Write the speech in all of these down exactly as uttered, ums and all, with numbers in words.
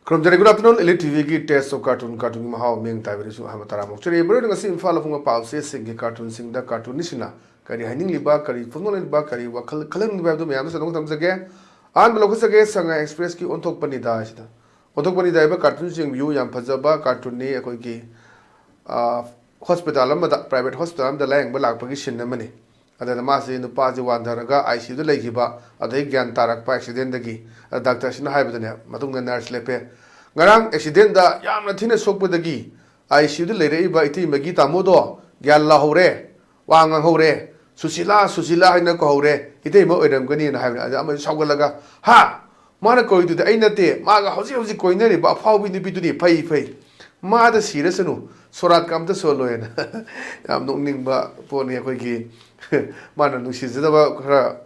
ꯈꯨꯔꯨꯝꯖꯔꯤ꯫ Good afternoon, Elite T ꯚꯤꯒꯤ Taste of Cartoon, ꯀꯥꯔꯇꯨꯟꯒꯤ ꯃꯍꯥꯎ ꯃꯤꯠꯌꯦꯡ ꯇꯥꯕꯤꯔꯤꯁꯨ ꯑꯍꯥꯟꯕ ꯇꯔꯥꯃꯨꯛ ꯆꯠꯆꯔꯤ꯫ ꯃꯔꯨꯑꯣꯏꯅ ꯉꯁꯤ ꯏꯝꯐꯥꯜ ꯐꯣꯡꯕ ꯄꯥꯎꯆꯦꯁꯤꯡꯒꯤ ꯀꯥꯔꯇꯨꯟꯁꯤꯡꯗ ꯀꯥꯔꯇꯨꯟꯅꯤꯁꯤꯡꯅ ꯀꯔꯤ ꯍꯥꯏꯅꯤꯡꯂꯤꯕ, ꯀꯔꯤ ꯐꯣꯡꯗꯣꯛꯅꯤꯡꯂꯤꯕ, ꯀꯔꯤ ꯋꯥꯈꯜ ꯈꯜꯍꯟꯅꯤꯡꯂꯤꯕ ꯍꯥꯏꯕꯗꯨ ꯃꯌꯥꯝꯗ ꯁꯟꯗꯣꯛꯅ ꯊꯝꯖꯒꯦ꯫ ꯑꯍꯥꯟꯕ ꯂꯧꯈꯠꯆꯒꯦ, ꯁꯉꯥꯏ ꯑꯦꯛꯁꯄ꯭ꯔꯦꯁꯀꯤ ꯑꯣꯟꯊꯣꯛꯄꯅꯤꯗ ꯍꯥꯏꯁꯤꯗ꯫ ꯑꯣꯟꯊꯣꯛꯄꯅꯤꯗ ꯍꯥꯏꯕ ꯀꯥꯔꯇꯨꯟꯁꯤ ꯌꯦꯡꯕꯤꯌꯨ, ꯌꯥꯝ ꯐꯖꯕ ꯀꯥꯔꯇꯨꯟꯅꯤ꯫ ꯑꯩꯈꯣꯏꯒꯤ, ꯑ, ꯍꯣꯁꯄꯤꯇꯥꯜ ꯑꯃꯗ, ꯄ꯭ꯔꯥꯏꯚꯦꯠ ꯍꯣꯁꯄꯤꯇꯥꯜ ꯑꯃꯗ ꯂꯥꯌꯦꯡꯕ ꯂꯥꯛꯄꯒꯤ ꯁꯤꯟ ꯑꯃꯅꯤ꯫ ꯑꯗꯨꯗ ꯃꯥꯁꯤ, ꯅꯨꯄꯥꯁꯤ ꯋꯥꯟꯊꯔꯒ ꯑꯥꯏ ꯁꯤ ꯌꯨꯗ ꯂꯩꯈꯤꯕ, ꯑꯗꯩ ꯒ꯭ꯌꯥꯟ ꯇꯥꯔꯛꯄ ꯑꯦꯛꯁꯤꯗꯦꯟꯗꯒꯤ꯫ ꯑꯗ ꯗꯥꯛꯇꯔꯁꯤꯅ ꯍꯥꯏꯕꯗꯅꯦ, ꯃꯇꯨꯡꯗ ꯅꯔꯁ ꯂꯦꯞꯄꯦ, "ꯉꯔꯥꯡ ꯑꯦꯛꯁꯤꯗꯦꯟꯗ ꯌꯥꯝꯅ ꯊꯤꯅ ꯁꯣꯛꯄꯗꯒꯤ ꯑꯥꯏ ꯁꯤ ꯌꯨꯗ ꯂꯩꯔꯛꯏꯕ ꯏꯇꯩꯃꯒꯤ ꯇꯥꯃꯣꯗꯣ ꯒ꯭ꯌꯥꯟ ꯂꯥꯍꯧꯔꯦ, ꯋꯥ ꯉꯥꯡꯍꯧꯔꯦ, ꯁꯨꯁꯤꯂꯥ, ꯁꯨꯁꯤꯂꯥ ꯍꯥꯏꯅ ꯀꯧꯍꯧꯔꯦ, ꯏꯇꯩꯃ ꯑꯣꯏꯔꯝꯒꯅꯤꯅ" ꯍꯥꯏꯕꯅꯦ꯫ ꯑꯗ ꯑꯃꯁꯨ ꯁꯥꯎꯒꯠꯂꯒ, "ꯍꯥ? ꯃꯥꯅ ꯀꯧꯔꯤꯗꯨꯗꯤ ꯑꯩ ꯅꯠꯇꯦ, ꯃꯥꯒ ꯍꯧꯖꯤꯛ ꯍꯧꯖꯤꯛ ꯀꯣꯏꯅꯔꯤꯕ ꯑꯐꯥꯎꯕꯤ ꯅꯨꯄꯤꯗꯨꯅꯤ, ꯐꯩ, ꯐꯩ, ꯃꯥꯗ ꯁꯤꯔꯁꯅꯨ, ꯁꯣꯔꯥꯠꯀ ꯑꯝꯇ ꯁꯣꯜꯂꯣꯏꯅ"꯫ ꯌꯥꯝ ꯅꯣꯛꯅꯤꯡꯕ ꯄꯣꯠꯅꯤ꯫ ꯑꯩꯈꯣꯏꯒꯤ ꯃꯥꯅ ꯅꯨꯡꯁꯤꯖꯗꯕ ꯈꯔ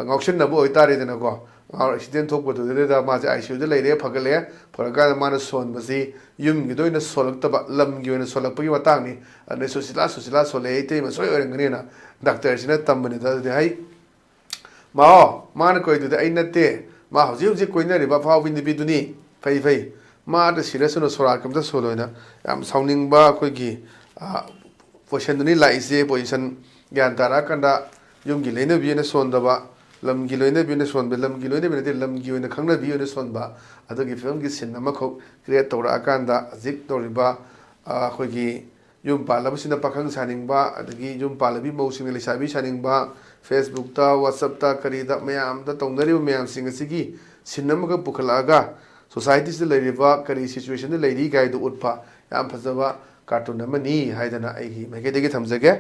ꯉꯥꯎꯁꯤꯟꯅꯕ ꯑꯣꯏꯇꯥꯔꯦꯗꯅꯀꯣ꯫ ꯉꯥꯎ-, ꯑꯦꯛꯁꯤꯗꯦꯟ ꯊꯣꯛꯄꯗꯨꯗꯩꯗ ꯃꯥꯁꯦ ꯑꯥꯏ ꯁꯤ ꯌꯨꯗ ꯂꯩꯔꯦ, ꯐꯒꯠꯂꯦ, ꯐꯔꯀꯥꯟꯗ ꯃꯥꯅ ꯁꯣꯟꯕꯁꯤ ꯌꯨꯝꯒꯤꯗ ꯑꯣꯏꯅ ꯁꯣꯜꯂꯛꯇꯕ, ꯂꯝꯒꯤ ꯑꯣꯏꯅ ꯁꯣꯜꯂꯛꯄꯒꯤ ꯃꯇꯥꯡꯅꯤ꯫ ꯑꯗꯨꯅ "ꯁꯨꯁꯤꯂꯥ, ꯁꯨꯁꯤꯂꯥ ꯁꯣꯜꯂꯛꯑꯦ, ꯏꯇꯩꯃ ꯁꯣꯏ ꯑꯣꯏꯔꯝꯒꯅꯤꯅ" ꯗꯥꯛꯇꯔꯁꯤꯅ ꯇꯝꯕꯅꯤꯗ꯫ ꯑꯗꯨꯗꯤ ꯍꯩ, "ꯃꯥꯑꯣ, ꯃꯥꯅ ꯀꯣꯏꯗꯨꯗꯤ ꯑꯩ ꯅꯠꯇꯦ, ꯃꯥ ꯍꯧꯖꯤꯛ ꯍꯧꯖꯤꯛ ꯀꯣꯏꯅꯔꯤꯕ ꯑꯐꯥꯎꯕꯤ ꯅꯨꯄꯤꯗꯨꯅꯤ, ꯐꯩ, ꯐꯩ, ꯃꯥꯗ ꯁꯤꯔꯁꯅꯨ, ꯁꯣꯔꯥꯠ ꯀꯝꯇ ꯁꯣꯜꯂꯣꯏꯅ" ꯌꯥꯝ ꯁꯥꯎꯅꯤꯡꯕ ꯑꯩꯈꯣꯏꯒꯤ, ꯑ, ꯄꯣꯖꯤꯁꯟꯗꯨꯅꯤ ꯂꯥꯛꯏꯁꯦ꯫ ꯄꯣꯖꯤꯁꯟ ꯒ꯭ꯌꯥꯟ ꯇꯥꯔꯛꯑꯀꯥꯟꯗ ꯌꯨꯝꯒꯤ ꯂꯣꯏꯅꯕꯤ ꯑꯣꯏꯅ ꯁꯣꯟꯗꯕ, ꯂꯝꯒꯤ ꯂꯣꯏꯅꯕꯤ ꯑꯣꯏꯅ ꯁꯣꯟꯕ, ꯂꯝꯒꯤ ꯂꯣꯏꯅꯕꯤ ꯅꯠꯇꯦ, ꯂꯝꯒꯤ ꯑꯣꯏꯅ ꯈꯪꯅꯕꯤ ꯑꯣꯏꯅ ꯁꯣꯟꯕ, ꯑꯗꯨꯒꯤ ꯐꯤꯕꯝꯒꯤ ꯁꯤꯟ ꯑꯃꯈꯛ ꯀ꯭ꯔꯤꯌꯦꯠ ꯇꯧꯔꯛꯑꯀꯥꯟꯗ ꯍꯧꯖꯤꯛ ꯇꯧꯔꯤꯕ, ꯑ, ꯑꯩꯈꯣꯏꯒꯤ ꯌꯨꯝ ꯄꯥꯜꯂꯕꯁꯤꯡꯅ ꯄꯥꯈꯪ ꯁꯥꯅꯤꯡꯕ, ꯑꯗꯒꯤ ꯌꯨꯝ ꯄꯥꯜꯂꯕꯤ ꯃꯧꯁꯤꯡꯅ ꯂꯩꯁꯥꯕꯤ ꯁꯥꯅꯤꯡꯕ, ꯐꯦꯁꯕꯨꯛꯇ, ꯋꯥꯆꯞꯇ, ꯀꯔꯤꯗ ꯃꯌꯥꯝꯗ ꯇꯧꯅꯔꯤꯕ ꯃꯌꯥꯝꯁꯤꯡ ꯑꯁꯤꯒꯤ ꯁꯤꯟ ꯑꯃꯈꯛ ꯄꯨꯈꯠꯂꯛꯑꯒ ꯁꯣꯁꯥꯏꯇꯤꯁꯤꯗ ꯂꯩꯔꯤꯕ ꯀꯔꯤ ꯁꯤꯆꯨꯋꯦꯁꯟꯗ ꯂꯩꯔꯤ ꯀꯥꯏꯗꯨ ꯎꯠꯄ ꯌꯥꯝ ꯐꯖꯕ ꯀꯥꯔꯇꯨꯟ ꯑꯃꯅꯤ ꯍꯥꯏꯗꯅ ꯑꯩꯒꯤ ꯃꯥꯏꯀꯩꯗꯒꯤ ꯊꯝꯖꯒꯦ꯫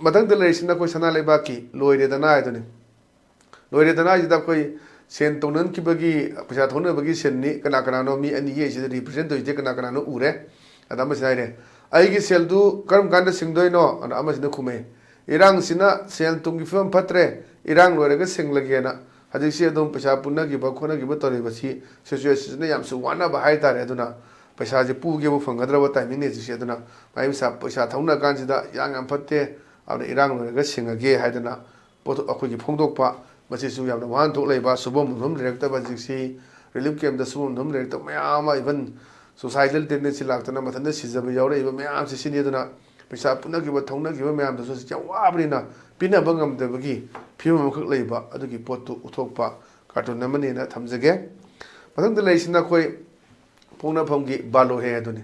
ꯃꯊꯪꯗ ꯂꯩꯔꯤꯁꯤꯅ ꯑꯩꯈꯣꯏ ꯁꯅꯥ ꯂꯩꯕꯥꯛꯀꯤ "ꯂꯣꯏꯔꯦꯗꯅ" ꯍꯥꯏꯗꯨꯅꯤ꯫ ꯂꯣꯏꯔꯦꯗꯅ ꯍꯥꯏꯁꯤꯗ ꯑꯩꯈꯣꯏ ꯁꯦꯟ ꯇꯧꯅꯈꯤꯕꯒꯤ, ꯄꯩꯁꯥ ꯊꯧꯅꯕꯒꯤ ꯁꯤꯟꯅꯤ꯫ ꯀꯅꯥ ꯀꯅꯥꯅꯣ ꯃꯤ ꯑꯅꯤ ꯌꯦꯛꯏꯁꯤꯗ ꯔꯤꯄ꯭ꯔꯖꯦꯟ ꯇꯧꯔꯤꯁꯦ ꯀꯅꯥ ꯀꯅꯥꯅꯣ ꯎꯔꯦ꯫ ꯑꯗ ꯑꯃꯁꯤꯅ ꯍꯥꯏꯔꯦ, "ꯑꯩꯒꯤ ꯁꯦꯜꯗꯨ ꯀꯔꯝ ꯀꯥꯟꯗ ꯁꯤꯡꯗꯣꯏꯅꯣ?" ꯑꯗ ꯑꯃꯁꯤꯅ ꯈꯨꯝꯃꯦ, "ꯏꯔꯥꯡꯁꯤꯅ ꯁꯦꯜ ꯊꯨꯝꯒꯤ ꯐꯤꯕꯝ ꯐꯠꯇ꯭ꯔꯦ, ꯏꯔꯥꯡ ꯂꯣꯏꯔꯒ ꯁꯤꯡꯂꯒꯦꯅ"꯫ ꯍꯧꯖꯤꯛꯁꯤ ꯑꯗꯨꯝ ꯄꯩꯁꯥ ꯄꯨꯅꯈꯤꯕ ꯈꯣꯠꯅꯈꯤꯕ ꯇꯧꯔꯤꯕꯁꯤ ꯁꯤꯆꯨꯋꯦꯁꯟꯁꯤꯅ ꯌꯥꯝꯁꯨ ꯋꯥꯅꯕ ꯍꯥꯏꯇꯥꯔꯦ꯫ ꯑꯗꯨꯅ ꯄꯩꯁꯥꯁꯦ ꯄꯨꯒꯦꯕꯨ ꯐꯪꯒꯗ꯭ꯔꯕ ꯇꯥꯏꯃꯤꯡꯅꯦ ꯍꯧꯖꯤꯛꯁꯦ꯫ ꯑꯗꯨꯅ ꯃꯥꯏ ꯄꯩꯁꯥ, ꯄꯩꯁꯥ ꯊꯧꯅ ꯀꯥꯟꯁꯤꯗ ꯏꯔꯥꯡ ꯌꯥꯝ ꯐꯠꯇꯦ, ꯑꯗꯨꯅ ꯏꯔꯥꯡ ꯂꯣꯏꯔꯒ ꯁꯤꯡꯉꯒꯦ ꯍꯥꯏꯗꯅ ꯄꯣꯠꯊꯣꯛ ꯑꯩꯈꯣꯏꯒꯤ ꯐꯣꯡꯗꯣꯛꯄ, ꯃꯁꯤꯁꯨ ꯌꯥꯝꯅ ꯋꯥꯍꯟꯊꯣꯛ ꯂꯩꯕ, ꯁꯨꯐꯝ ꯅꯣꯝꯐꯝ ꯂꯩꯔꯛꯇꯕ ꯍꯧꯖꯤꯛꯁꯤ꯫ ꯔꯤꯂꯤꯐ ꯀꯦꯝꯞꯇ ꯁꯨꯐꯝ ꯅꯣꯝꯐꯝ ꯂꯩꯔꯛꯇꯕ ꯃꯌꯥꯝ ꯑꯃ, ꯏꯚꯟ ꯁꯨꯁꯥꯏꯗꯦꯜ ꯇꯦꯟꯗꯦꯟꯁꯤ ꯂꯥꯛꯇꯅ ꯃꯊꯟꯇ ꯁꯤꯖꯕ ꯌꯥꯎꯔꯛꯏꯕ ꯃꯌꯥꯝꯁꯤ ꯁꯤꯅꯤ꯫ ꯑꯗꯨꯅ ꯄꯩꯁꯥ ꯄꯨꯅꯈꯤꯕ ꯊꯧꯅꯈꯤꯕ ꯃꯌꯥꯝꯗꯨꯁꯨ ꯍꯧꯖꯤꯛ ꯌꯥꯝ ꯋꯥꯕꯅꯤꯅ ꯄꯤꯅꯕ ꯉꯝꯗꯕꯒꯤ ꯐꯤꯕꯝ ꯑꯃꯈꯛ ꯂꯩꯕ, ꯑꯗꯨꯒꯤ ꯄꯣꯠꯇꯨ ꯎꯠꯊꯣꯛꯄ ꯀꯥꯔꯇꯨꯟ ꯑꯃꯅꯦꯅ ꯊꯝꯖꯒꯦ꯫ ꯃꯊꯪꯗ ꯂꯩꯔꯤꯁꯤꯅ ꯑꯩꯈꯣꯏ ꯄꯣꯛꯅꯐꯝꯒꯤ ꯕꯥꯂꯣꯍꯦ ꯑꯗꯨꯅꯤ꯫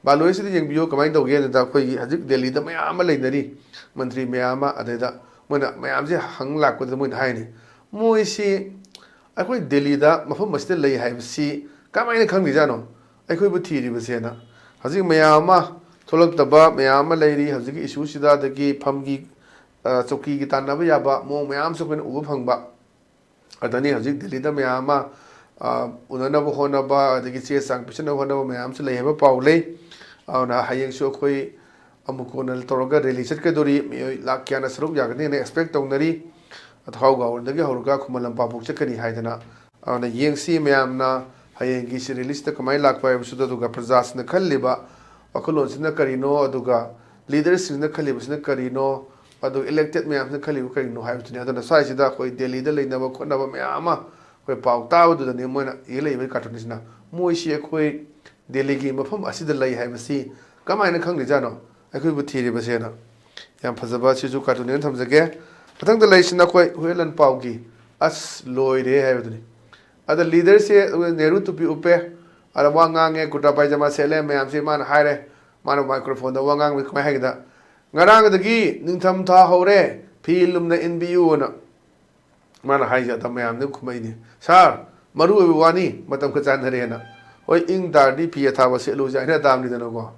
ꯕꯥꯂꯣꯍꯦꯁꯤꯗ ꯌꯦꯡꯕꯤꯌꯨ, ꯀꯃꯥꯏꯅ ꯇꯧꯒꯦ ꯍꯥꯏꯗ, ꯑꯩꯈꯣꯏꯒꯤ ꯍꯧꯖꯤꯛ ꯗꯦꯜꯂꯤꯗ ꯃꯌꯥꯝ ꯑꯃ ꯂꯩꯅꯔꯤ, ꯃꯟꯇ꯭ꯔꯤ ꯃꯌꯥꯝ ꯑꯃ, ꯑꯗꯩꯗ ꯃꯣꯏꯅ ꯃꯌꯥꯝꯁꯦ ꯍꯪ ꯂꯥꯛꯄꯗ ꯃꯣꯏꯅ ꯍꯥꯏꯅꯤ, ꯃꯣꯏꯁꯤ ꯑꯩꯈꯣꯏ ꯗꯦꯜꯂꯤꯗ ꯃꯐꯝ ꯑꯁꯤꯗ ꯂꯩ ꯍꯥꯏꯕꯁꯤ ꯀꯃꯥꯏꯅ ꯈꯪꯉꯤꯖꯥꯠꯅꯣ? ꯑꯩꯈꯣꯏꯕꯨ ꯊꯤꯔꯤꯕꯁꯦꯅ꯫ ꯍꯧꯖꯤꯛ ꯃꯌꯥꯝ ꯑꯃ ꯊꯣꯛꯂꯛꯇꯕ ꯃꯌꯥꯝ ꯑꯃ ꯂꯩꯔꯤ꯫ ꯍꯧꯖꯤꯛꯀꯤ ꯏꯁꯨꯁꯤꯗ ꯑꯗꯒꯤ ꯐꯝꯒꯤ, ꯑ, ꯆꯧꯀꯤꯒꯤ ꯇꯥꯟꯅꯕ ꯌꯥꯕ ꯃꯑꯣꯡ ꯃꯌꯥꯝꯁꯨ ꯑꯩꯈꯣꯏꯅ ꯎꯕ ꯐꯪꯕ꯫ ꯑꯗꯅꯤ ꯍꯧꯖꯤꯛ ꯗꯦꯜꯂꯤꯗ ꯃꯌꯥꯝ ꯑꯃ, ꯑ, ꯎꯅꯅꯕ ꯍꯣꯠꯅꯕ, ꯑꯗꯒꯤ ꯆꯦ ꯆꯥꯡ ꯄꯤꯁꯤꯟꯅꯕ ꯍꯣꯠꯅꯕ ꯃꯌꯥꯝ ꯑꯃꯁꯨ ꯂꯩ ꯍꯥꯏꯕ ꯄꯥꯎ ꯂꯩ꯫ ꯑꯗꯨꯅ ꯍꯌꯦꯡꯁꯨ ꯑꯩꯈꯣꯏ ꯑꯃꯨꯛ ꯀꯣꯟꯅ ꯇꯧꯔꯒ ꯔꯦꯂꯤ ꯆꯠꯀꯗꯣꯔꯤ꯫ ꯃꯤꯑꯣꯏ ꯂꯥꯈ ꯀꯌꯥꯅ ꯁꯔꯨꯛ ꯌꯥꯒꯅꯤꯅ ꯑꯦꯛꯁꯄꯦꯛ ꯇꯧꯅꯔꯤ꯫ ꯊꯥꯎꯒꯥꯎꯔꯣꯝꯗꯒꯤ ꯍꯧꯔꯒ ꯈꯨꯃꯟ ꯂꯝꯄꯥꯛ ꯐꯥꯎ ꯆꯠꯀꯅꯤ ꯍꯥꯏꯗꯅ꯫ ꯑꯗꯨꯅ ꯌꯦꯡꯁꯤ ꯃꯌꯥꯝꯅ ꯍꯌꯦꯡꯒꯤ ꯁꯤ ꯔꯦꯂꯤꯁꯤꯗ ꯀꯃꯥꯏꯅ ꯂꯥꯛꯄ ꯍꯥꯏꯕꯁꯤꯗ, ꯑꯗꯨꯒ ꯄ꯭ꯔꯖꯥꯁꯤꯡꯅ ꯈꯜꯂꯤꯕ ꯋꯥꯈꯜꯂꯣꯟꯁꯤꯅ ꯀꯔꯤꯅꯣ, ꯑꯗꯨꯒ ꯂꯤꯗꯔꯁꯤꯡꯁꯤꯅ ꯈꯜꯂꯤꯕꯁꯤꯅ ꯀꯔꯤꯅꯣ, ꯑꯗꯨꯒ ꯏꯂꯦꯛꯇꯦꯠ ꯃꯌꯥꯝꯁꯤꯅ ꯈꯜꯂꯤꯕ ꯀꯔꯤꯅꯣ ꯍꯥꯏꯕꯗꯨꯅꯤ꯫ ꯑꯗꯨꯅ ꯁ꯭ꯋꯥꯏꯁꯤꯗ ꯑꯩꯈꯣꯏ ꯗꯦꯜꯂꯤꯗ ꯂꯩꯅꯕ ꯈꯣꯠꯅꯕ ꯃꯌꯥꯝ ꯑꯃ ꯑꯩꯈꯣꯏ ꯄꯥꯎ ꯇꯥꯕꯗꯨꯗꯅꯤ ꯃꯣꯏꯅ ꯏꯂꯛꯏꯕ ꯀꯥꯔꯇꯨꯟꯁꯤꯅ꯫ ꯃꯣꯏꯁꯤ ꯑꯩꯈꯣꯏ ꯗꯦꯜꯂꯤꯒꯤ ꯃꯐꯝ ꯑꯁꯤꯗ ꯂꯩ ꯍꯥꯏꯕꯁꯤ ꯀꯃꯥꯏꯅ ꯈꯪꯗ꯭ꯔꯤꯖꯥꯠꯅꯣ? ꯑꯩꯈꯣꯏꯕꯨ ꯊꯤꯔꯤꯕꯁꯦꯅ꯫ ꯌꯥꯝ ꯐꯖꯕ ꯁꯤꯁꯨ ꯀꯥꯔꯇꯨꯟꯅꯦꯅ ꯊꯝꯖꯒꯦ꯫ ꯃꯊꯪꯗ ꯂꯩꯔꯤꯁꯤꯅ ꯑꯩꯈꯣꯏ ꯍꯨꯌꯦꯟ ꯂꯥꯟꯄꯥꯎꯒꯤ "ꯑꯁ ꯂꯣꯏꯔꯦ" ꯍꯥꯏꯕꯗꯨꯅꯤ꯫ ꯑꯗ ꯂꯤꯗꯔꯁꯦ ꯅꯦꯍꯔꯨ ꯇꯨꯄꯤ ꯎꯞꯄꯦ, ꯑꯗ ꯋꯥ ꯉꯥꯡꯉꯦ, ꯀꯨꯔꯇꯥ ꯄꯥꯏꯖꯃꯥ ꯁꯦꯠꯂꯦ, ꯃꯌꯥꯝꯁꯦ ꯃꯥꯅ ꯍꯥꯏꯔꯦ꯫ ꯃꯥꯅ ꯃꯥꯏꯀ꯭ꯔꯣꯐꯣꯟꯗ ꯋꯥ ꯉꯥꯡꯕꯗ ꯀꯃꯥꯏꯅ ꯍꯥꯏꯒꯦꯗ, "ꯉꯔꯥꯡꯗꯒꯤ ꯅꯤꯡꯊꯝ ꯊꯥ ꯍꯧꯔꯦ, ꯐꯤ ꯂꯨꯝꯅ ꯏꯟꯕꯤꯌꯨꯅ" ꯃꯥꯅ ꯍꯥꯏꯁꯦ꯫ ꯑꯗ ꯃꯌꯥꯝꯅ ꯈꯨꯝꯃꯛꯏꯅꯦ, "ꯁꯥꯔ, ꯃꯔꯨ ꯑꯣꯏꯕ ꯋꯥꯅꯤ, ꯃꯇꯝ ꯈꯔ ꯆꯥꯟꯅꯔꯦꯅ꯫ ꯍꯣꯏ, ꯏꯪ ꯇꯥꯔꯗꯤ ꯐꯤ ꯑꯊꯥꯕ ꯁꯦꯠꯂꯨꯁꯦ ꯍꯥꯏꯅ ꯇꯥꯕꯅꯤꯗꯅꯀꯣ"꯫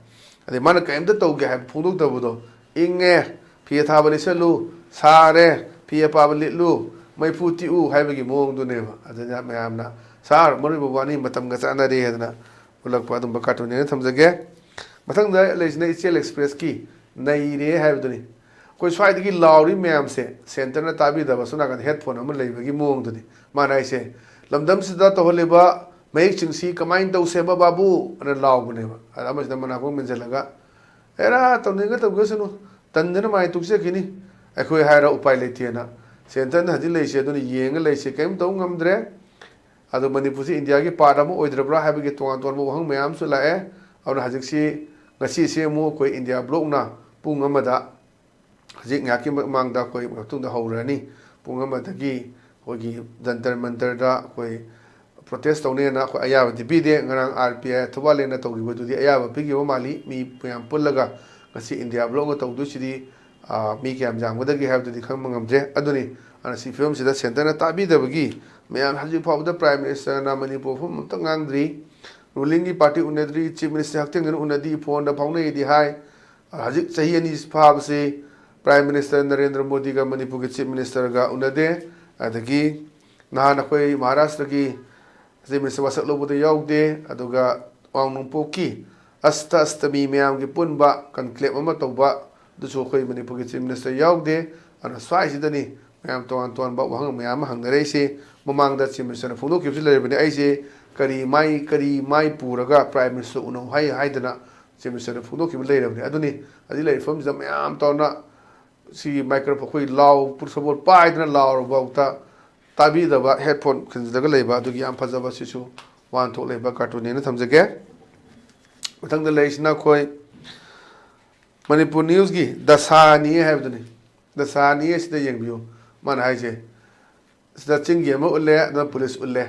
ꯑꯗꯩ ꯃꯥꯅ ꯀꯔꯤꯝꯇ ꯇꯧꯒꯦ ꯍꯥꯏꯕ ꯐꯣꯡꯗꯣꯛꯇꯕꯗꯣ, "ꯏꯪꯉꯦ, ꯐꯤ ꯑꯊꯥꯕ ꯂꯤꯠꯁꯜꯂꯨ, ꯁꯥꯔꯦ, ꯐꯤ ꯑꯄꯥꯕ ꯂꯤꯠꯂꯨ, ꯃꯩꯐꯨ ꯇꯤꯛꯎ" ꯍꯥꯏꯕꯒꯤ ꯃꯑꯣꯡꯗꯨꯅꯦꯕ꯫ ꯑꯗꯨꯅ ꯃꯌꯥꯝꯅ, "ꯁꯥꯔ, ꯃꯔꯨ ꯑꯣꯏꯕ ꯋꯥꯅꯤ, ꯃꯇꯝꯒ ꯆꯥꯟꯅꯔꯦ" ꯍꯥꯏꯗꯅ ꯎꯠꯂꯛꯄ ꯑꯗꯨꯝꯕ ꯀꯥꯔꯇꯨꯟꯅꯦꯅ ꯊꯝꯖꯒꯦ꯫ ꯃꯊꯪꯗ ꯂꯩꯔꯤꯁꯤꯅ ꯏꯆꯦꯜ ꯑꯦꯛꯁꯄ꯭ꯔꯦꯁꯀꯤ "ꯅꯩꯔꯦ" ꯍꯥꯏꯕꯗꯨꯅꯤ꯫ ꯑꯩꯈꯣꯏ ꯁ꯭ꯋꯥꯏꯗꯒꯤ ꯂꯥꯎꯔꯤ ꯃꯌꯥꯝꯁꯦ ꯁꯦꯟꯇꯔꯅ ꯇꯥꯕꯤꯗꯕ, ꯁꯣꯝ ꯅꯥꯀꯟꯗ ꯍꯦꯠꯐꯣꯟ ꯑꯃ ꯂꯩꯕꯒꯤ ꯃꯑꯣꯡꯗꯨꯅꯤ꯫ ꯃꯥꯅ ꯍꯥꯏꯁꯦ, "ꯂꯝꯗꯝꯁꯤꯗ ꯇꯧꯍꯜꯂꯤꯕ ꯃꯍꯤꯛꯁꯤꯡꯁꯤ ꯀꯃꯥꯏꯅ ꯇꯧꯁꯦꯕ ꯕꯥꯕꯨ?" ꯑꯅ ꯂꯥꯎꯕꯅꯦꯕ꯫ ꯑꯗ ꯑꯃꯁꯤꯅ ꯃꯅꯥꯀꯣꯡ ꯃꯦꯟꯁꯤꯜꯂꯒ, "ꯑꯦꯔꯥ, ꯇꯧꯅꯤꯡꯉ ꯇꯧꯖꯁꯅꯨ, ꯇꯟꯗꯅ ꯃꯥꯏ ꯇꯣꯛꯆꯈꯤꯅꯤ, ꯑꯩꯈꯣꯏ ꯍꯥꯏꯔ ꯎꯄꯥꯏ ꯂꯩꯇꯦꯅ" ꯁꯦꯟꯇꯔꯅ ꯍꯧꯖꯤꯛ ꯂꯩꯔꯤꯁꯦ ꯑꯗꯨꯅ ꯌꯦꯡꯉ ꯂꯩꯁꯦ, ꯀꯔꯤꯝ ꯇꯧ ꯉꯝꯗ꯭ꯔꯦ꯫ ꯑꯗꯣ ꯃꯅꯤꯄꯨꯔꯁꯤ ꯏꯟꯗꯤꯌꯥꯒꯤ ꯄꯥꯔꯠ ꯑꯃ ꯑꯣꯏꯗ꯭ꯔꯕ꯭ꯔꯥ ꯍꯥꯏꯕꯒꯤ ꯇꯣꯉꯥꯟ ꯇꯣꯉꯥꯟꯕ ꯋꯥꯍꯪ ꯃꯌꯥꯝ ꯑꯃꯁꯨ ꯂꯥꯛꯑꯦ꯫ ꯑꯗꯨꯅ ꯍꯧꯖꯤꯛꯁꯤ, ꯉꯁꯤꯁꯦ ꯑꯃꯨꯛ ꯑꯩꯈꯣꯏ ꯏꯟꯗꯤꯌꯥ ꯕ꯭ꯂꯣꯛꯅ ꯄꯨꯡ ꯑꯃꯗ, ꯍꯧꯖꯤꯛ ꯉꯥꯏꯍꯥꯛꯀꯤ ꯃꯃꯥꯡꯗ ꯑꯩꯈꯣꯏ ꯃꯇꯨꯡꯗ ꯍꯧꯔꯅꯤ꯫ ꯄꯨꯡ ꯑꯃꯗꯒꯤ ꯑꯩꯈꯣꯏꯒꯤ ꯖꯟꯇꯔ ꯃꯟꯇꯔꯗ ꯑꯩꯈꯣꯏ ꯄ꯭ꯔꯣꯇꯦꯁ ꯇꯧꯅꯦꯅ ꯑꯩꯈꯣꯏ ꯑꯌꯥꯕꯗꯤ ꯄꯤꯗꯦ꯫ ꯉꯔꯥꯡ ꯑꯥꯔ ꯄꯤ ꯑꯥꯏ ꯊꯧꯕꯥꯜ ꯂꯦꯟꯅ ꯇꯧꯈꯤꯕꯗꯨꯗꯤ ꯑꯌꯥꯕ ꯄꯤꯈꯤꯕ ꯃꯥꯜꯂꯤ꯫ ꯃꯤ ꯃꯌꯥꯝ ꯄꯨꯜꯂꯒ ꯉꯁꯤ ꯏꯟꯗꯤꯌꯥ ꯕ꯭ꯂꯣꯛꯅ ꯇꯧꯗꯣꯏꯁꯤꯗꯤ, ꯑꯥ, ꯃꯤ ꯀꯌꯥꯝ ꯌꯥꯝꯒꯗꯒꯦ ꯍꯥꯏꯕꯗꯨꯗꯤ ꯈꯪꯕ ꯉꯝꯗ꯭ꯔꯦ꯫ ꯑꯗꯨꯅꯤ, ꯑꯗꯨꯅ ꯁꯤ ꯐꯤꯕꯝꯁꯤꯗ ꯁꯦꯟꯇꯔꯅ ꯇꯥꯕꯤꯗꯕꯒꯤ ꯃꯌꯥꯝ ꯍꯧꯖꯤꯛ ꯐꯥꯎꯕꯗ ꯄ꯭ꯔꯥꯏꯝ ꯃꯤꯅꯤꯁꯇꯔꯅ ꯃꯅꯤꯄꯨꯔ ꯃꯐꯝ ꯑꯃꯇ ꯉꯥꯡꯗ꯭ꯔꯤ꯫ ꯔꯨꯂꯤꯡꯒꯤ ꯄꯥꯔꯇꯤ ꯎꯅꯗ꯭ꯔꯤ, ꯆꯤꯐ ꯃꯤꯅꯤꯁꯇꯔ ꯍꯛꯊꯦꯡꯅꯅ ꯎꯅꯗꯦ, ꯐꯣꯟꯗ ꯐꯥꯎꯅꯩꯗꯤ ꯍꯥꯏ꯫ ꯍꯧꯖꯤꯛ ꯆꯍꯤ ꯑꯅꯤ ꯐꯥꯕꯁꯤ ꯄ꯭ꯔꯥꯏꯝ ꯃꯤꯅꯤꯁꯇꯔ ꯅꯔꯦꯟꯗ꯭ꯔ ꯃꯣꯗꯤꯒ ꯃꯅꯤꯄꯨꯔꯒꯤ ꯆꯤꯐ ꯃꯤꯅꯤꯁꯇꯔꯒ ꯎꯅꯗꯦ꯫ ꯑꯗꯒꯤ ꯅꯍꯥꯟ ꯑꯩꯈꯣꯏ ꯃꯍꯥꯔꯥꯁꯇ꯭ꯔꯒꯤ ꯆꯤꯐ ꯃꯤꯅꯤꯁꯇꯔ ꯋꯥꯁꯛ ꯂꯧꯕꯗ ꯌꯥꯎꯗꯦ꯫ ꯑꯗꯨꯒ ꯋꯥꯡ ꯅꯣꯡꯄꯣꯛꯀꯤ ꯑꯁꯇ ꯑꯁꯇꯃꯤ ꯃꯌꯥꯝꯒꯤ ꯄꯨꯟꯕ ꯀꯟꯀ꯭ꯂꯦꯕ ꯑꯃ ꯇꯧꯕ, ꯑꯗꯨꯁꯨ ꯑꯩꯈꯣꯏ ꯃꯅꯤꯄꯨꯔꯒꯤ ꯆꯤꯐ ꯃꯤꯅꯤꯁꯇꯔ ꯌꯥꯎꯗꯦ꯫ ꯑꯗꯨꯅ ꯁ꯭ꯋꯥꯏꯁꯤꯗꯅꯤ ꯃꯌꯥꯝ ꯇꯣꯉꯥꯟ ꯇꯣꯉꯥꯟꯕ ꯋꯥꯍꯪ ꯃꯌꯥꯝ ꯑꯃ ꯍꯪꯅꯔꯛꯏꯁꯦ꯫ ꯃꯃꯥꯡꯗ ꯆꯤꯐ ꯃꯤꯅꯤꯁꯇꯔꯅ ꯐꯣꯡꯗꯣꯛꯈꯤꯕꯁꯨ ꯂꯩꯔꯕꯅꯤ꯫ ꯑꯩꯁꯦ ꯀꯔꯤ ꯃꯥꯏ, ꯀꯔꯤ ꯃꯥꯏ ꯄꯨꯔꯒ ꯄ꯭ꯔꯥꯏꯝ ꯃꯤꯅꯤꯁꯇꯔ ꯎꯅꯧ ꯍꯥꯏ ꯍꯥꯏꯗꯅ ꯆꯤꯐ ꯃꯤꯅꯤꯁꯇꯔꯅ ꯐꯣꯡꯗꯣꯛꯈꯤꯕ ꯂꯩꯔꯕꯅꯤ꯫ ꯑꯗꯨꯅꯤ, ꯍꯧꯖꯤꯛ ꯂꯩꯔꯤꯕ ꯐꯤꯕꯝꯁꯤꯗ ꯃꯌꯥꯝ ꯇꯧꯅ ꯁꯤꯒꯤ ꯃꯥꯏꯀ꯭ꯔꯣꯐꯣꯟ, ꯑꯩꯈꯣꯏ ꯂꯥꯎ ꯁꯒꯣꯜ ꯄꯥꯏꯗꯅ ꯂꯥꯎꯔꯕꯐꯥꯎꯗ ꯇꯥꯕꯤꯗꯕ, ꯍꯦꯠꯐꯣꯟ ꯈꯤꯟꯖꯤꯜꯂꯒ ꯂꯩꯕ, ꯑꯗꯨꯒꯤ ꯌꯥꯝ ꯐꯖꯕ ꯁꯤꯁꯨ ꯋꯥꯍꯟꯊꯣꯛ ꯂꯩꯕ ꯀꯥꯔꯇꯨꯟꯅꯦꯅ ꯊꯝꯖꯒꯦ꯫ ꯃꯊꯪꯗ ꯂꯩꯔꯤꯁꯤꯅ ꯑꯩꯈꯣꯏ ꯃꯅꯤꯄꯨꯔ ꯅ꯭ꯌꯨꯁꯀꯤ ꯗꯁꯥꯅꯤ ꯍꯥꯏꯕꯗꯨꯅꯤ꯫ ꯗꯁꯥꯅꯤ ꯑꯁꯤꯗ ꯌꯦꯡꯕꯤꯌꯨ꯫ ꯃꯥꯅ ꯍꯥꯏꯁꯦ, ꯁꯤꯗ ꯆꯤꯡꯒꯤ ꯑꯃ ꯎꯠꯂꯦ, ꯑꯗꯨꯅ ꯄꯨꯂꯤꯁ ꯎꯠꯂꯦ꯫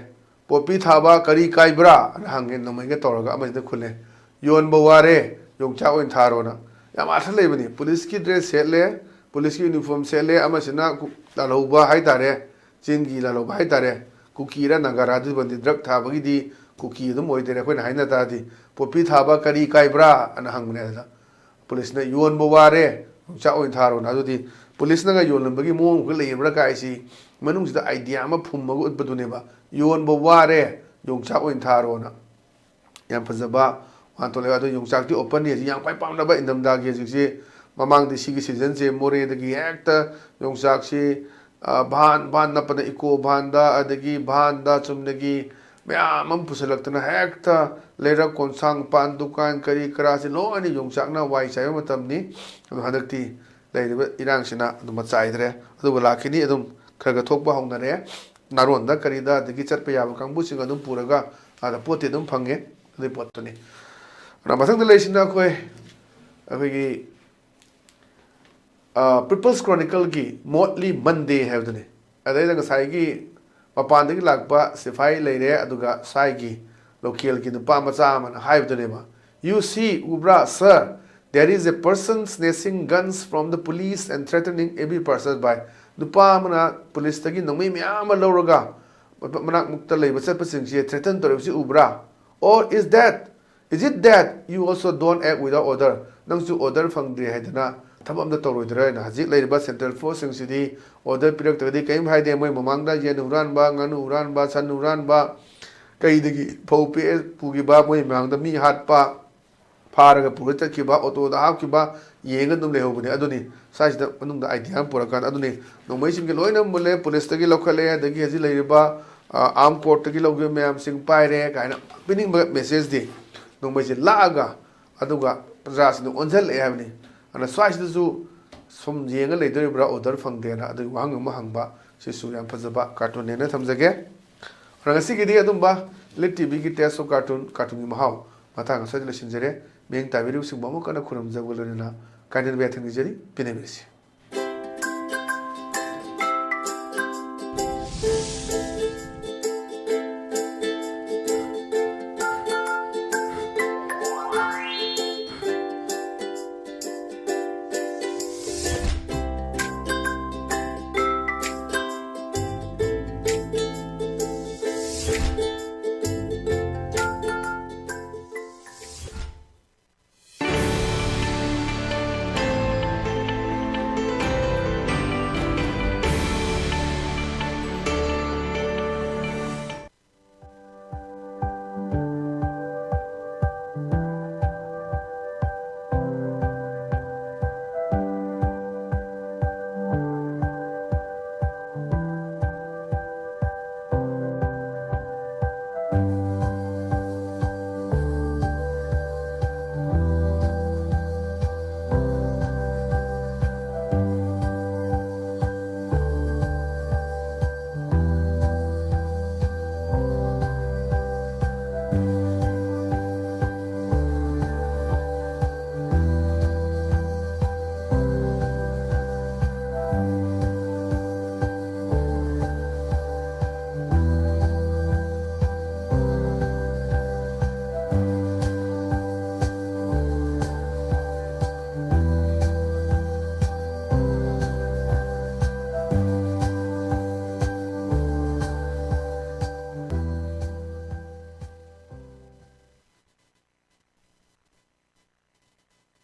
"ꯄꯣꯄꯤ ꯊꯥꯕ ꯀꯔꯤ ꯀꯥꯏꯕ꯭ꯔꯥ?" ꯑꯅ ꯍꯪꯉꯦ, ꯅꯣꯡꯃꯩꯒ ꯇꯧꯔꯒ꯫ ꯑꯃꯁꯤꯅ ꯈꯨꯝꯃꯦ, "ꯌꯣꯟꯕ ꯋꯥꯔꯦ, ꯌꯣꯡꯆꯥꯛ ꯑꯣꯏꯅ ꯊꯥꯔꯣꯅ"꯫ ꯌꯥꯝ ꯑꯥꯔꯊ ꯂꯩꯕꯅꯤ꯫ ꯄꯨꯂꯤꯁꯀꯤ ꯗ꯭ꯔꯦꯁ ꯁꯦꯠꯂꯦ, ꯄꯨꯂꯤꯁꯀꯤ ꯌꯨꯅꯤꯐꯣꯔꯝ ꯁꯦꯠꯂꯦ, ꯑꯃꯁꯤꯅ ꯀꯨ-, ꯂꯥꯜꯍꯧꯕ ꯍꯥꯏꯇꯥꯔꯦ, ꯆꯤꯡꯒꯤ ꯂꯥꯜꯍꯧꯕ ꯍꯥꯏꯇꯥꯔꯦ, ꯀꯨꯀꯤꯔ ꯅꯥꯒꯥꯔꯥ ꯑꯗꯨꯕꯨꯗꯤ, ꯗ꯭ꯔꯒ ꯊꯥꯕꯒꯤꯗꯤ ꯀꯨꯀꯤ ꯑꯗꯨꯝ ꯑꯣꯏꯗꯣꯏꯔꯦ ꯑꯩꯈꯣꯏꯅ ꯍꯥꯏꯅ ꯇꯥꯔꯗꯤ꯫ "ꯄꯣꯄꯤ ꯊꯥꯕ ꯀꯔꯤ ꯀꯥꯏꯕ꯭ꯔꯥ?" ꯑꯅ ꯍꯪꯕꯅꯦ꯫ ꯑꯗꯨꯗ ꯄꯨꯂꯤꯁꯅ "ꯌꯣꯟꯕ ꯋꯥꯔꯦ, ꯌꯣꯡꯆꯥꯛ ꯑꯣꯏꯅ ꯊꯥꯔꯣꯅ"꯫ ꯑꯗꯨꯗꯤ ꯄꯨꯂꯤꯁꯅꯒ ꯌꯣꯜꯂꯝꯕꯒꯤ ꯃꯑꯣꯡ ꯑꯃꯈꯛ ꯂꯩꯔꯤꯕ꯭ꯔꯥ ꯀꯥꯏꯁꯤ ꯃꯅꯨꯡꯁꯤꯗ ꯑꯥꯏꯗꯤꯌꯥ ꯑꯃ ꯐꯨꯝꯃꯒ ꯎꯠꯄꯗꯨꯅꯦꯕ꯫ "ꯌꯣꯟꯕ ꯋꯥꯔꯦ, ꯌꯣꯡꯆꯥꯛ ꯑꯣꯏꯅ ꯊꯥꯔꯣꯅ"꯫ ꯌꯥꯝ ꯐꯖꯕ ꯋꯥꯍꯟꯊꯣꯛ ꯂꯩꯕ꯫ ꯑꯗꯨ ꯌꯣꯡꯆꯥꯛꯇꯤ openly ꯍꯧꯖꯤꯛ ꯌꯥꯝ ꯈ꯭ꯋꯥꯏ ꯄꯥꯝꯅꯕ ꯏꯪꯊꯝꯊꯥꯒꯤ ꯍꯧꯖꯤꯛꯁꯤ, ꯃꯃꯥꯡꯗꯤ ꯁꯤꯒꯤ ꯁꯤꯖꯟꯁꯦ ꯃꯣꯔꯦꯗꯒꯤ ꯍꯦꯛꯇ ꯌꯣꯡꯆꯥꯛꯁꯤ, ꯑ, ꯚꯥꯟ, ꯚꯥꯟ ꯅꯠꯇꯅ ꯏꯀꯣ ꯚꯥꯟꯗ, ꯑꯗꯒꯤ ꯚꯥꯟꯗ ꯆꯨꯝꯅꯒꯤ ꯃꯌꯥꯝ ꯑꯃ ꯄꯨꯁꯤꯜꯂꯛꯇꯅ ꯍꯦꯛꯇ ꯂꯩꯔꯛ ꯀꯣꯟꯁꯥꯡ, ꯄꯥꯟ ꯗꯨꯀꯥꯟ, ꯀꯔꯤ ꯀꯔꯥꯁꯤ ꯂꯣꯏꯅ ꯌꯣꯡꯆꯥꯛꯅ ꯋꯥꯏ ꯆꯥꯏꯕ ꯃꯇꯝꯅꯤ꯫ ꯑꯗꯣ ꯍꯟꯗꯛꯇꯤ ꯂꯩꯔꯤꯕ ꯏꯔꯥꯡꯁꯤꯅ ꯑꯗꯨꯝ ꯆꯥꯏꯗ꯭ꯔꯦ꯫ ꯑꯗꯨꯕꯨ ꯂꯥꯛꯈꯤꯅꯤ, ꯑꯗꯨꯝ ꯈꯔ ꯈꯔ ꯊꯣꯛꯄ ꯍꯧꯅꯔꯦ꯫ ꯅꯥꯔꯣꯟꯗ ꯀꯔꯤꯗ ꯑꯗꯒꯤ ꯆꯠꯄ ꯌꯥꯕ ꯀꯥꯡꯕꯨꯁꯤꯡ ꯑꯗꯨꯝ ꯄꯨꯔꯒ ꯑꯥꯗ ꯄꯣꯠꯇꯤ ꯑꯗꯨꯝ ꯐꯪꯉꯦ꯫ ꯑꯗꯨꯒꯤ ꯄꯣꯠꯇꯨꯅꯤ꯫ ꯑꯗꯨꯅ ꯃꯊꯪꯗ ꯂꯩꯔꯤꯁꯤꯅ ꯑꯩꯈꯣꯏ ꯑꯩꯈꯣꯏꯒꯤ ꯄꯤꯄꯜꯁ ꯀ꯭ꯔꯣꯅꯤꯀꯜꯒꯤ ꯃꯣꯠꯂꯤ ꯃꯟꯗꯦ ꯍꯥꯏꯕꯗꯨꯅꯤ꯫ ꯑꯗꯩꯗ ꯉꯁꯥꯏꯒꯤ ꯃꯄꯥꯟꯗꯒꯤ ꯂꯥꯛꯄ ꯁꯤꯐꯥꯏ ꯂꯩꯔꯦ, ꯑꯗꯨꯒ ꯁ꯭ꯋꯥꯏꯒꯤ ꯂꯣꯀꯦꯜꯒꯤ ꯅꯨꯄꯥ ꯃꯆꯥ ꯑꯃꯅ ꯍꯥꯏꯕꯗꯨꯅꯦꯕ꯫ "You see, ꯎꯕ꯭ꯔꯥ, sir, there is a person snatching guns from the police and threatening every passerby." ꯅꯨꯄꯥ ꯑꯃꯅ ꯄꯨꯂꯤꯁꯇꯒꯤ ꯅꯣꯡꯃꯩ ꯃꯌꯥꯝ ꯑꯃ ꯂꯧꯔꯒ ꯃꯅꯥꯛꯃꯛꯇ ꯂꯩꯕ ꯆꯠꯄꯁꯤꯡꯁꯤ ꯊ꯭ꯔꯦꯇꯟ ꯇꯧꯔꯤꯕꯁꯤ ꯎꯕ꯭ꯔꯥ? "Or is that, is it that you also don't act without order?" ꯅꯪꯁꯨ ꯑꯣꯔꯗꯔ ꯐꯪꯗ꯭ꯔꯤ ꯍꯥꯏꯗꯅ ꯊꯕꯛ ꯑꯝꯇ ꯇꯧꯔꯣꯏꯗ꯭ꯔꯥ ꯍꯥꯏꯅ ꯍꯧꯖꯤꯛ ꯂꯩꯔꯤꯕ ꯁꯦꯟꯇ꯭ꯔꯦꯜ ꯐꯣꯔꯁꯁꯤꯡꯁꯤꯗꯤ ꯑꯣꯔꯗꯔ ꯄꯤꯔꯛꯇ꯭ꯔꯒꯗꯤ ꯀꯔꯤꯝ ꯍꯥꯏꯗꯦ꯫ ꯃꯣꯏ ꯃꯃꯥꯡꯗ ꯌꯦꯟ ꯍꯨꯔꯥꯟꯕ, ꯉꯥꯅꯨ ꯍꯨꯔꯥꯟꯕ, ꯁꯟ ꯍꯨꯔꯥꯟꯕ, ꯀꯩꯗꯒꯤ ꯐꯧ ꯄꯦꯛꯑꯦ ꯄꯨꯈꯤꯕ, ꯃꯣꯏ ꯃꯃꯥꯡꯗ ꯃꯤ ꯍꯥꯠꯄ, ꯐꯥꯔꯒ ꯄꯨꯔ ꯆꯠꯈꯤꯕ, ꯑꯣꯇꯣꯗ ꯍꯥꯞꯈꯤꯕ, ꯌꯦꯡꯉ ꯑꯗꯨꯝ ꯂꯩꯍꯧꯕꯅꯦ꯫ ꯑꯗꯨꯅꯤ ꯁ꯭ꯋꯥꯏꯁꯤꯗ ꯃꯅꯨꯡꯗ ꯑꯥꯏꯗꯤꯌꯥ ꯑꯃ ꯄꯨꯔꯛꯀꯥꯟꯗ ꯑꯗꯨꯅꯤ ꯅꯣꯡꯃꯩꯁꯤꯡꯁꯦ ꯂꯣꯏꯅ ꯃꯨꯜꯂꯦ, ꯄꯨꯂꯤꯁꯇꯒꯤ ꯂꯧꯈꯠꯂꯦ, ꯑꯗꯒꯤ ꯍꯧꯖꯤꯛ ꯂꯩꯔꯤꯕ ꯑꯥꯔꯝ ꯀꯣꯔꯠꯇꯒꯤ ꯂꯧꯈꯤꯕ ꯃꯌꯥꯝꯁꯤꯡ ꯄꯥꯏꯔꯦ ꯀꯥꯏꯅ ꯄꯤꯅꯤꯡꯕ ꯃꯦꯁꯦꯖꯇꯤ ꯅꯣꯡꯃꯩꯁꯦ ꯂꯥꯛꯑꯒ ꯑꯗꯨꯒ ꯄ꯭ꯔꯖꯥꯁꯤꯡꯗ ꯑꯣꯟꯁꯤꯜꯂꯛꯑꯦ ꯍꯥꯏꯕꯅꯤ꯫ ꯑꯗꯨꯅ ꯁ꯭ꯋꯥꯏꯁꯤꯗꯁꯨ ꯁꯨꯝ ꯌꯦꯡꯉ ꯂꯩꯗꯣꯔꯤꯕ꯭ꯔꯥ ꯑꯣꯔꯗꯔ ꯐꯪꯗꯦꯅ ꯑꯗꯨꯒꯤ ꯋꯥꯍꯪ ꯑꯃ ꯍꯪꯕ ꯁꯤꯁꯨ ꯌꯥꯝ ꯐꯖꯕ ꯀꯥꯔꯇꯨꯟꯅꯦꯅ ꯊꯝꯖꯒꯦ꯫ ꯑꯗꯨꯅ ꯉꯁꯤꯒꯤꯗꯤ ꯑꯗꯨꯝꯕ ꯂꯤꯠ ꯇꯤꯚꯤꯒꯤ ꯇꯦꯁ ꯑꯣꯐ ꯀꯥꯔꯇꯨꯟ, ꯀꯥꯔꯇꯨꯟꯒꯤ ꯃꯍꯥꯎ ꯃꯇꯥꯡ ꯑꯁꯤꯗ ꯂꯣꯏꯁꯤꯟꯖꯔꯦ꯫ ꯃꯤꯠꯌꯦꯡ ꯇꯥꯕꯤꯔꯤꯕꯁꯤꯡꯕꯨ ꯑꯃꯨꯛ ꯍꯟꯅ ꯈꯨꯔꯨꯝꯖꯕꯒ ꯂꯣꯏꯅꯅ ꯀꯥꯏꯅꯕ ꯌꯥꯊꯪ ꯅꯤꯖꯔꯤ꯫ ꯄꯦꯟꯅꯕꯤꯔꯁꯤ꯫